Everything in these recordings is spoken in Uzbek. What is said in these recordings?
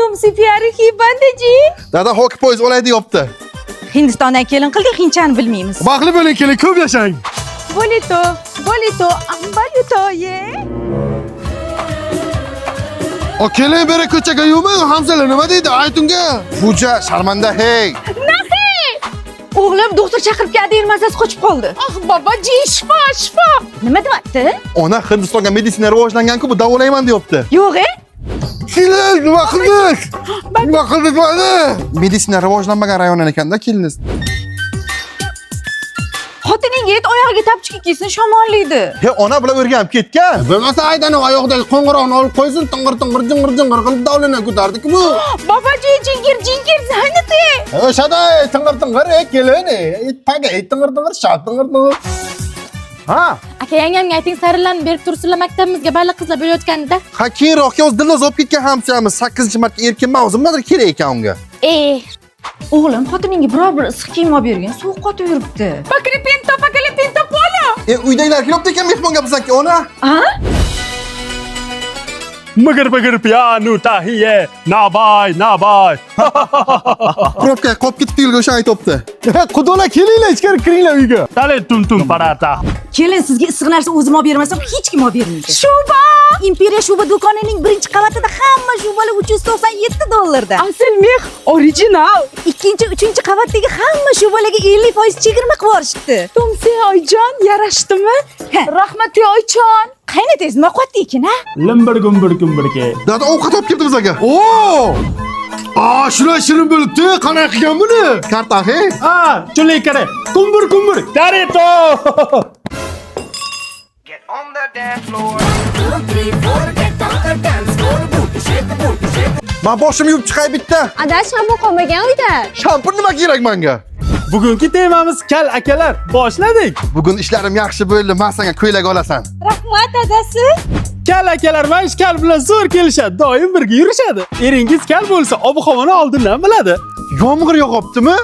Tumsi pyari hi bandaji. Dada hoki poyezd olay deyapti. Hindistondan kelin qildik, hindchani bilmaymiz. Baxtli bo'ling kelin, ko'p yashang. Bolito, bolito, ambalito ye. O kelin beri ko'chaga yurmang, hamsalar nima deydi? Ayt unga. Xo'ja, sharmanda hey. O'g'lim doktor chaqirib keldi, mazasi qochib qoldi. Ah boboji, shifo, shifo. Nima deyapti? Ona Hindistonga meditsina rivojlangan-ku, bu davolayman deyapti. Yo'q, e? Kelin, nima qildik? Nima qildik mana? Meditsina rivojlanmagan rayon ekanda keliningiz. Xotining et oyog'iga tapchika kiysin, shamollaydi. He, ona bular o'rganib ketgan. Bo'lmasa aydani oyoqdagi qo'ng'iroqni olib qo'ysin, ting'ir ting'ir jing'ir jing'ir qilib davlana ko'tardik bu. Boboji, jingir jingir zaniti. O'shada ting'ir ting'ir ey kelin, ey paga ey ting'ir ting'ir shat ting'ir ting'ir. Ha, Aka yangamga ayting, sarilarni berib tursinlar, maktabimizga baliq qizlar bo'layotganida. ha keyinroq o'zi Dilnoz olib ketgan hamsiyamiz 8-marta erkin o'zi nimadir kerak ekan unga. E, O'g'lim, xotiningga biror bir issiq kiyim olib bergin, sovuq qotib yuribdi. Pakripinto, pakripinto polo. E, uydagilar kelyapti ekan mehmonga bizaki ona. A? Mıgır bıgır piyanu tahiye, nabay nabay. Probka qolib ketibdi yo'lga o'sha aytyapti. Qudola kelinglar, ichkari kiringlar uyga. Dale tum tum parata. Kelin, sizga issiq narsa o'zim olib bermasam, hech kim olib bermaydi. Shuba! Imperiya shuba do'konining birinchi qavatida hamma shubalar 397 dollardan. Asl meh original. Ikkinchi, uchinchi qavatdagi hamma shubalarga 50% chegirma qilib yuborishibdi. Tumsi oyijon, yarashdimi? Rahmat oyijon. Qaynotangiz nima qilyapti ekan, ha? Limbir gumbir gumbir ke. Dada ovqat olib keldi bizga. Oo! Aa, shular shirin bo'libdi. Qanday qilgan buni? Karta hey. Ha, chuli kare. Kumbur kumbur. Dale to. Get on the dance floor. Men boshimni yuvib chiqay bitta. Ada shampun qolmagan uyda. Shampun nima kerak menga? Bugungi temamiz kal akalar. Boshladik. Bugun ishlarim yaxshi bo'ldi. Men senga ko'ylak olasan. Rahmat adasi. Kal akalar mana shu kal bilan zo'r kelishadi, doim birga yurishadi. Eringiz kal bo'lsa, ob-havoni oldindan biladi. Yomg'ir yog'yaptimi?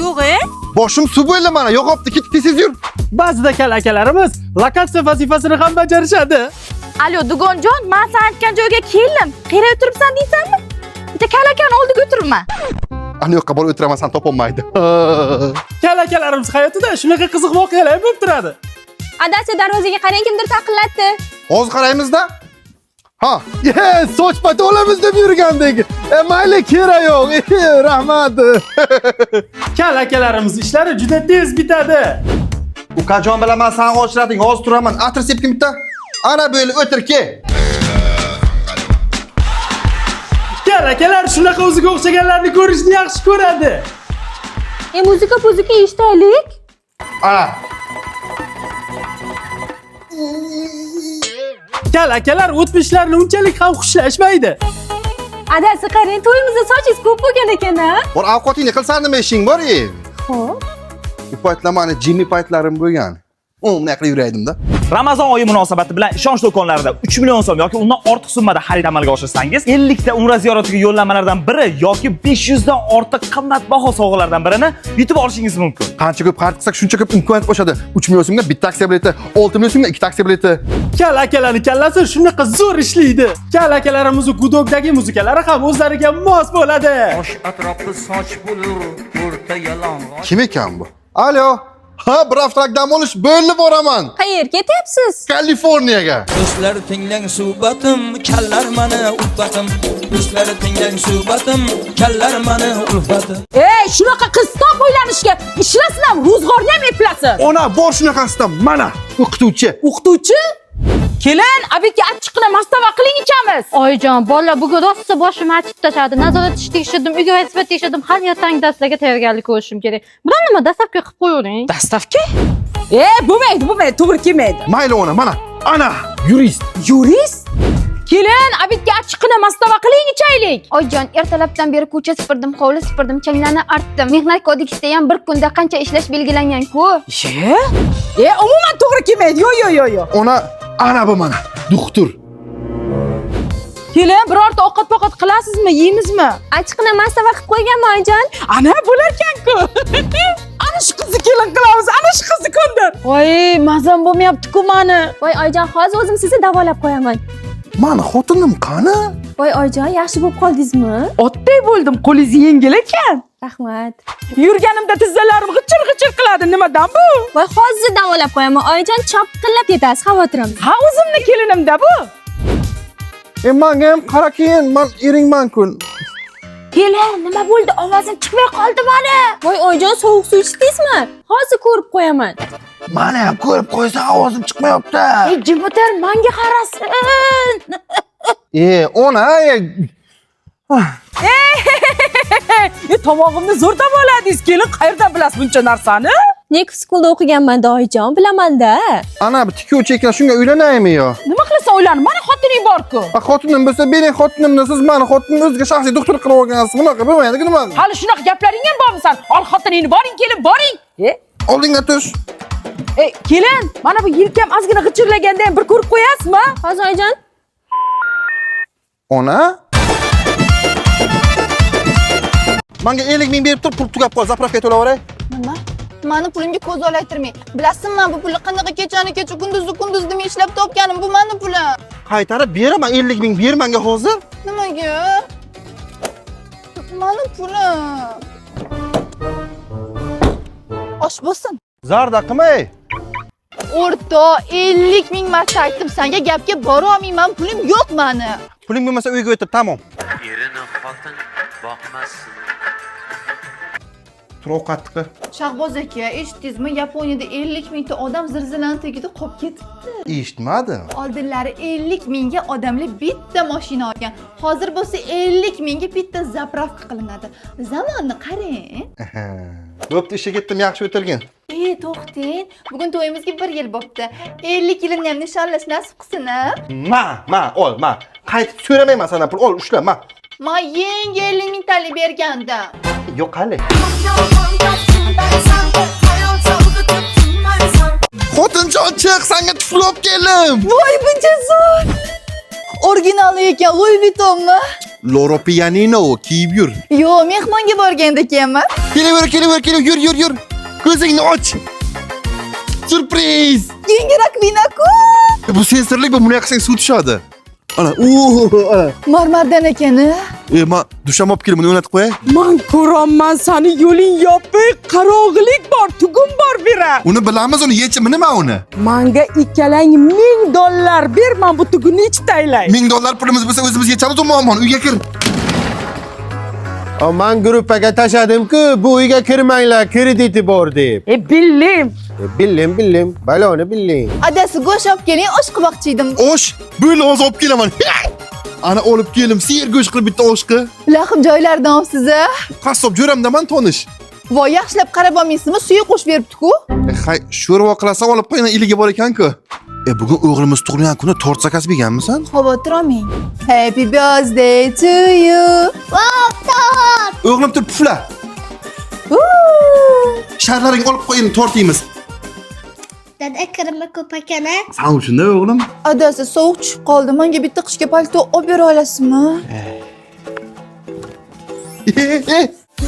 Yo'q, e? Boshim suv bo'ldi mana, yog'yapti. Ket tez yur. Ba'zida kal akalarimiz lokatsiya vazifasini ham bajarishadi. Alo, dugonjon, men sen aytgan joyga keldim. Qayerda o'tiribsan deysanmi? Bitta kal akani oldiga o'tiribman. Ana yoqqa borib o'tiraman, san topolmaydi. Kal akalarimiz hayotida shunaqa qiziq voqealar ham bo'lib turadi. Adasi darvozaga qarang, kimdir taqillatdi. Hozir qaraymizda. Ha, Ye, soch pati olamiz deb yurgandik. E, mayli, kerak yo'q. E, rahmat. Kal akalarimiz ishlari juda tez bitadi. Ukajon bilan men seni ochrating, hozir turaman. Atir sepkin bitta. Ana bo'lib o'tir ke. Kal akalar shunaqa o'ziga o'xshaganlarni ko'rishni yaxshi ko'radi. E, muzika puzika eshitaylik. Ana. Kal akalar o'tmishlarni unchalik ham xushlashmaydi. Adasi qarang, to'yimizda sochingiz ko'p bo'lgan ekan a? Bor ovqatingni qilsan nima ishing bor e? Xo'p. U paytlar mani Jimmy paytlarim bo'lgan. Bunday qilib yuraydim-da. Ramazon oyi munosabati bilan ishonch do'konlarida 3 million so'm yoki undan ortiq summada xarid amalga oshirsangiz, 50 ta umra ziyoratiga yo'llanmalardan biri yoki 500 dan ortiq qimmatbaho sovg'alardan birini yutib olishingiz mumkin. Qancha ko'p xarid qilsak, shuncha ko'p imkoniyat oshadi. 3 million so'mga bitta aksiya bileti, 6 million so'mga ikkita aksiya bileti. Kal akalarning kallasi shunaqa zo'r ishlaydi. Kal akalarimiz gudokdagi muzikalari ham o'zlariga mos bo'ladi. Osh atrofda soch bo'lur, o'rta yalang'och. Kim ekan bu? Alo. Ha, bir haftalik dam olish bo'ldi boraman. Qayerga ketyapsiz? Kaliforniyaga. Do'stlar tinglang suhbatim, kallar mani ulfatim. Do'stlar tinglang suhbatim, kallar mani ulfatim. Ey, shunaqa qiz top o'ylanishga, ishlasin ham, ro'zg'orni ham eplasin. Ona bor shunaqasidan mana o'qituvchi. O'qituvchi? Kelin, obedga achchiqqina mastava qiling ichamiz. Oyijon, bola bugun rosa boshimni achib tashladi. Nazorat ish tekshirdim, uyga vazifa tekshirdim, har ertangi darslarga tayyorgarlik ko'rishim kerak. Biron nima dastlabki qilib qo'yavering. Dastavka? E, bo'lmaydi, bo'lmaydi, to'g'ri kelmaydi. Mayli ona, mana. Ana, yurist. Yurist? Kelin, obedga achchiqqina mastava qiling ichaylik. Oyijon, ertalabdan beri ko'cha supurdim, hovli supurdim, changlarni artdim. Mehnat kodeksida ham bir kunda qancha ishlash belgilangan-ku. Ye? E, umuman to'g'ri kelmaydi. Yo'q, yo'q, yo'q, yo'q. Ona, ana bu mana. Doktor. Kelin, birorta ovqat-poqat qilasizmi, yeymizmi? Achchiqqina mastava qilib qo'yganman, oyijon. Ana bo'larkan-ku. Ana shu qizni kelin qilamiz, ana shu qizni ko'ndir. Voy, mazam bo'lmayapti-ku mani. Voy oyijon, hozir o'zim sizni davolab qo'yaman. Mani xotinim qani? Voy oyijon, yaxshi bo'lib qoldingizmi? Otday bo'ldim, qo'lingiz yengil ekan. Rahmat. Yurganimda tizzalarim g'ichir-g'ichir qiladi. Nimadan bu? Voy hozir davolab qo'yaman. Oyijon, chopqillab ketasiz, xavotir olmang. Ha, o'zimni kelinimda bu. E manga ham qara keyin, man eringman-ku. Kelin, nima bo'ldi? Ovozim chiqmay qoldi mani. Voy oyijon, sovuq suv ichdingizmi? Hozir ko'rib qo'yaman. Mani ham ko'rib qo'ysa ovozim chiqmayapti. Ey, jim o'tir, manga qarasin. E, ona, e, E, tomog'imni zo'r davoladingiz. Kelin, qayerdan bilasiz buncha narsani? Next schoolda o'qiganman-da oyijon, bilaman-da. Ana bir tikuvchi ekan, shunga uylanaymi yo? Nima qilasan uylanib? Mana xotining bor-ku. Ha, xotinim bo'lsa, mening xotinimni siz mani xotinimni o'ziga shaxsiy doktor qilib olgansiz. Bunaqa bo'lmaydi, nima? Hali shunaqa gaplaring ham bormi san? Ol xotiningni, boring kelin, boring. E, Oldinga tush. e, kelin, mana bu yelkam ozgina g'ichirlaganda ham bir ko'rib qo'yasizmi? Hozir oyijon. Ona? Manga 50 ming berib tur, pul tugab qoldi, zapravka to'lab yuboray. Nima? Mani pulimga ko'z olaytirmang. Bilasizmi, man bu pulni qanaqa kechani kecha kunduzi kunduz demay ishlab topganim. Bu mani pulim. Qaytarib beraman, 50 ming ber menga hozir. Nimaga? Mani pulim. Osh bo'lsin. Zarda qilmay. O'rtoq, 50 ming marta aytdim senga, gapga bora olmayman, pulim yo'q mani. Puling bo'lmasa uyga o'tir, tamom. Erini xotin boqmasin. Tur ovqatni. Shahboz aka, eshitdingizmi? Yaponiyada 50 mingta odam zilzilani tagida qolib ketibdi. Eshitmadim. Oldinlari 50 mingga odamlar bitta mashina olgan. Hozir bo'lsa 50 mingga bitta zapravka qilinadi. Zamonni qarang. Bo'pti, ishga ketdim, yaxshi o'tirgin. E, to'xting. Bugun to'yimizga 1 yil bo'pti. 50 yilini ham nishonlash nasib qilsin, a? Ma, ma, ol, ma. Qaytib so'ramayman sendan pul, ol, ushla, ma. Men yengi 50 mingtalik bergandim. Yo'q, qali. Xotinjon chiq, senga tufli olib keldim. Voy, buncha zo'r. Originali ekan, Louis Vuittonmi? Loro Pianino kiyib yur. Yo'q, mehmonga borganda ekanman. Kelaver, kelaver, kelaver, yur, yur, yur. Ko'zingni och. Syurpriz! Yangi rakvina-ku. Bu sensorlik, bu bunday qilsang suv tushadi. Ana, ana. Marmardan ekan, a? E, ma dusham olib keldim, buni o'ynatib qo'yay. Man ko'rolman sani yo'ling yopiq, qarog'lik bor, tugun bor bera. Uni bilamiz, uni yechimi nima uni? Manga ikkalang $1000 ber, man bu tugunni ichib taylay. $1000 pulimiz bo'lsa o'zimiz yechamiz u muammoni. Uyga kir. Man gruppaga tashladim-ku, bu uyga kirmanglar, krediti bor deb. E, billim. E, bildim, bildim. Baloni bildim. Adasi go'sht olib keling, osh qilmoqchi edim. Osh, bo'ldi, hozir olib kelaman. Ana olib keldim, sir go'sht qilib bitta oshqi. Laxim joylardan olibsiz, a? Qassob jo'ramdaman tonish. Voy, yaxshilab qarab olmaysizmi? Suya qo'shib beribdi-ku. E, hay, sho'rva qilasan olib qo'y, yana iligi bor ekan-ku. E, bugun o'g'limiz tug'ilgan kuni tort zakaz berganmisan? Xavotir olmang. Happy birthday to you. O'g'lim tur pufla. Sharlaringni olib qo'y, endi tort yeymiz. Dada kirimi ko'p ekan a? San uchun-da o'g'lim. Adasi sovuq tushib qoldi. Menga bitta qishga palto olib bera olasizmi?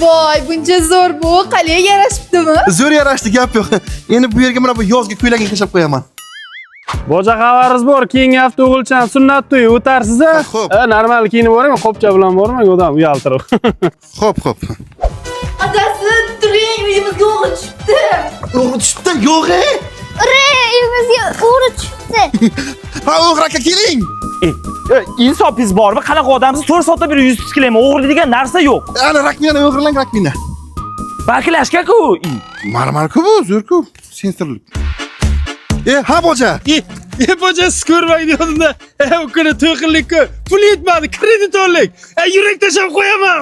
Voy, buncha zo'r bu. Qalay yarashibdimi? Zo'r yarashdi, gap yo'q. Endi bu yerga mana bu yozgi ko'ylagini tashlab qo'yaman. Boja xabaringiz bor, keyingi hafta o'g'ilchan sunnat to'yi o'tarsiz a? Xo'p. Normal kiyinib boring, qopcha bilan bormang, odam uyaltirib. Xo'p, xo'p. Adasi, turing, uyimizga o'g'ri tushibdi. O'g'ri tushibdi, yo'q e. Ure, uyimizga o'g'ri tushibdi. Ha, o'g'ri aka keling. Insofingiz bormi? Qanaqa odamsiz? 4 soatda beri yuz tikilayman. O'g'ri degan narsa yo'q. Ana rakmina o'g'irlang rakmina. Baklashka-ku. Marmar-ku bu, zo'r-ku. Sensorlik. E, ha boja. E, boja siz ko'rmang deyordimda. E, u kuni to'y qildik-ku. Pul yetmadi, kredit oldik. E, yurak tashlab qo'yaman.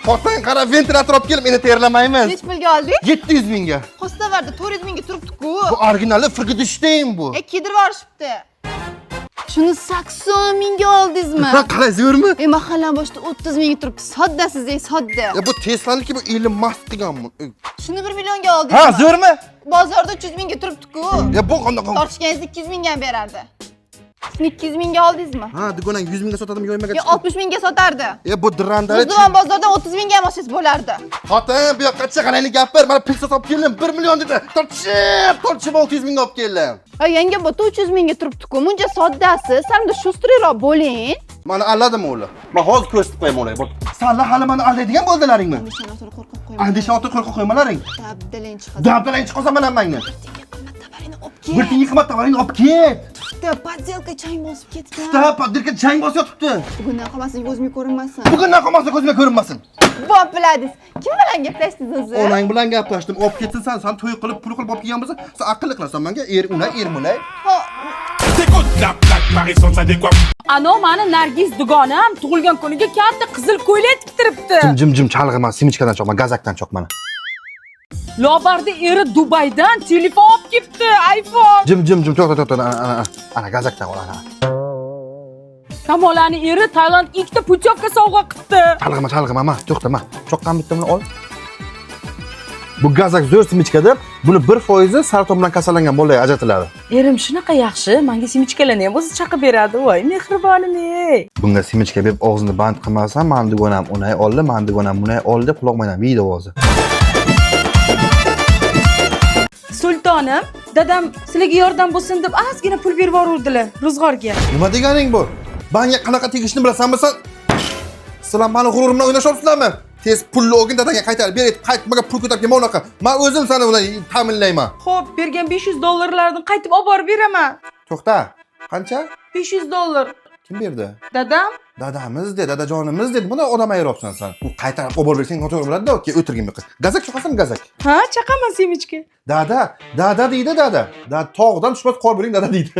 Xotin qara ventilyator olib kelib, endi terlamaymiz. Necha pulga oldik? 700 mingga. Qo'stavarda 400 mingga turibdi-ku. Bu originali Frankenstein bu. E, kiydirib yuborishibdi. Shuni 80 mingga oldingizmi? Ha, qalay zo'rmi? E, mahallam boshida 30 mingga turibdi. Soddasiz, ey, sodda. Ya bu Tesla'niki bu Elon Musk degan bu. Shuni 1 millionga oldingizmi? Ha, zo'rmi? Bozorda 300 mingga turibdi-ku. Ya bu qanaqa? Tortishganingizda 200 mingga ham berardi. Shuni 200 mingga oldingizmi? Ha, dugonang 100 mingga sotadimi, yo'q Yo, 60 mingga sotardi. E, bu drandali. G'ijduvon bozordan 30 mingga ham olsangiz bo'lardi. Xotin, bu yoqqa chiqaraylik gapir. Mana pul sotib keldim, 1 million dedi. Tortishib, tortishib 600 mingga olib keldim. A, yanga bu 300 mingga turibdi-ku. Muncha soddasi, salda шустрый roq bo'ling. Mani alladimi ular? Men hozir ko'rsatib qo'yaman ularga. Sanlar hali meni aldaydigan bo'ldilaringmi? Andishani otini qo'rqib qo'yma. Andisha otini qo'rqib qo'ymalaring. Dabdalang chiqadi. Dabdalang chiqolsa mana mangni. Olib Bir kel. tiyin qimmat tovaringni olib ket. Tufta подделка chang bosib ketgan. Tufta подделка chang bosib yotibdi. Bugundan qolmasin, ko'zimga ko'rinmasin. Bugundan qolmasa ko'zimga ko'rinmasin. Bo'p biladingiz. Kim bilan gaplashdingiz o'zi? Onang bilan gaplashdim. Olib ketsin san, san to'y qilib, pul qilib olib kelgan bo'lsa, sen aqlli qilasan menga. Er unay, er munay. Ha, Ano mani Nargiz dugonam tug'ilgan kuniga katta qizil ko'ylak tiktiribdi. Jim jim jim chalg'ima, семечка dan choqma, gazakdan choqma. Lobarda eri Dubaydan telefon olib kelibdi, iPhone. Jim jim jim to'xta to'xta, ana ana ana gazakdan ol ana. Kamolani eri Tailandga ikkita путёвка sovg'a qilibdi. Chalg'ima, chalg'ima, ma, to'xta, ma. Choqqan bitta buni ol. Bu gazak zo'r семечка da, buni 1% saraton bilan kasallangan bolalarga ajratiladi. Erim shunaqa yaxshi, menga семечка larni ham o'zi chaqib beradi. Voy, mehribonim ey. Bunga семечка berib og'zini band qilmasam, mani dugonam unay oldi, mani dugonam bunay oldi deb quloq yeydi ovozi. Sultonim, dadam sizlarga yordam bo'lsin deb ozgina pul berib yuboruvdilar ro'zg'orga. Nima deganing bu? Banga qanaqa tegishini bilasanmi sen? Sizlar mani g'ururim bilan o'ynashyapsizlarmi? Tez pulni olgin, dadangga qaytarib ber, qaytmaga pul ko'tarib kelma unaqa. Men o'zim seni ular ta'minlayman. Xo'p, bergan 500 dollarlarni qaytib olib borib beraman. To'xta, qancha? 500 dollar. Kim berdi? Dadam. Dadamiz dedi, dadajonimiz dedi. Buni odam ayryapsan sen. U qaytarib olib borib bersang noto'g'ri bo'ladi-da, keyin o'tirgin bu yoqqa. Gazak choqasan, gazak. Ha, chaqaman семечка. Dada, dada deydi dada. Da tog'dan tushmas qor bo'ling dada deydi.